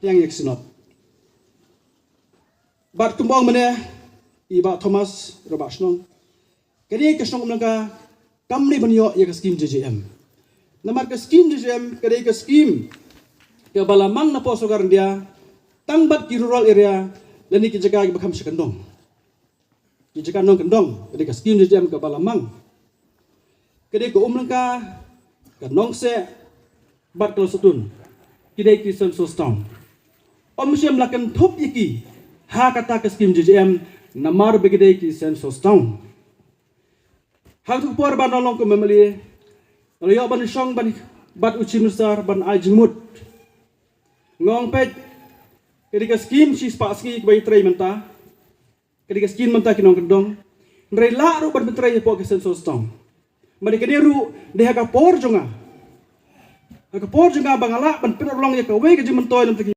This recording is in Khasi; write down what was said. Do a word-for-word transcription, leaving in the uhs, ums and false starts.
Yang yak sinot. Bad kumba ong mynne i Bah Thomas Rabah Shnong, kane ka shnong Umlangka kam dei ban ïoh ïa ka skim J J M. Namar ka skim J J M ka dei ka skim kaba la mang na poh sorkar India tang bad ki rural area lane ki jaka kiba kham sha kyndong. Ki jaka nongkyndong ka dei ka skim J J M kaba la mang. Ka dei ka Umlangka, ka Nongseh bad ka Losatun, ki dei ki census town. Ym shym la kynthup ïa ki ha kata ka skim J J M namar ba ki dei ki census town. Ha kato ka por ba nga long kum M L A, nga la ïoh ban shong bad u Chief Minister ban ai jingmut. Nga ong peit, ka dei ka skim shispah sngi kaba ïatrei mynta. Ka dei ka skim mynta ki nongkyndong. Hynrei lah ruh ban pyntrei hapoh ka census town. Mynta kane ruh dei ha ka por jong nga, ha ka por jong nga ba nga lah ban pynurlong ïa kawei ka jingmyntoi na bynta ki